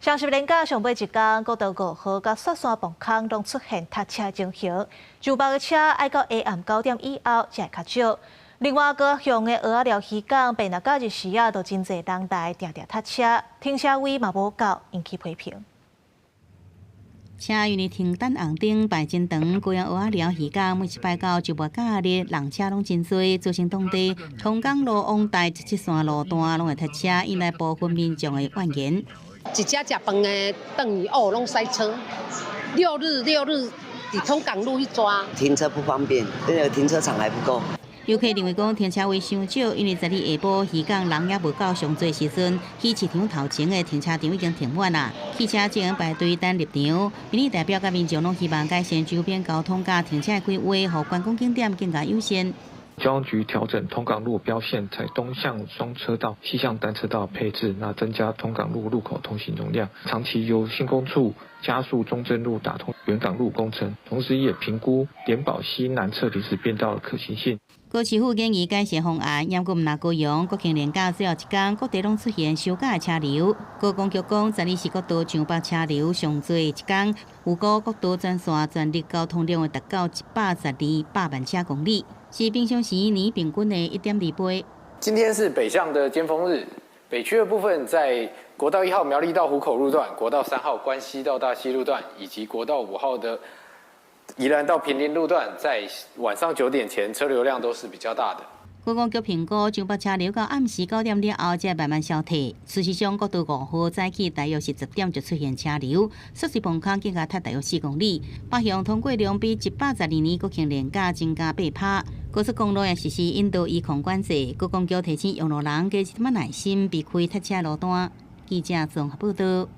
雙十連假上尾一工，國道5號佮雪山磅空攏出現塞車情形，上北的車愛到下暗9點以後才會較少。另外，高雄的蚵仔寮漁港，平日假日時仔，都真濟人來定定塞車，停車位嘛無夠，引起批評。車因為停等紅燈排真長，高雄蚵仔寮漁港每一擺到週末假日，人車攏真濟，造成當地通港路往台七七線路段攏會塞車，引來部分民眾的怨言。一家食飯的轉去哦，攏塞車。六日佇通港路去抓。停車不方便，那個停車場還不夠。遊客認為講停車位傷少，因為十二下晡漁港人猶無夠上濟時陣，魚市場頭前的停車場已經停滿啦，汽車只能排隊等入場。民意代表佮民眾攏希望改善周邊交通佮停車的規劃，予觀光景點更加優先。交通局調整通港路標線，採東向雙車道、西向單車道配置，那增加通港路路口通行容量。長期由興工處加速中正路打通元港路工程，同時也評估聯保西南側臨時變道的可行性。高市府建議改善方案，毋過毋但高雄國慶連假最後一工，各地攏出現收假的車流。高公局講，十二是國道上北車流上濟一工，預估國道全線全日交通量會達到112百萬車公里，是平常時年平均的1.2倍。今天是北向的尖峰日，北區的部分在國道1號苗栗到湖口路段、國道3號關西到大溪路段以及國道5號的宜蘭到坪林路段，在晚上9點前車流量都是比較大的。觀光局評估，上北車流到暗時九點了後，才慢慢消退。事實上，國道5號早起大約是10點就出現車流，雪隧磅空更加塞大約4公里。北向通過量比112年國慶連假增加8趴。高速公路也實施引導移控管制，觀光局提醒用路人加一點耐心，避開塞車路段。記者綜合報道。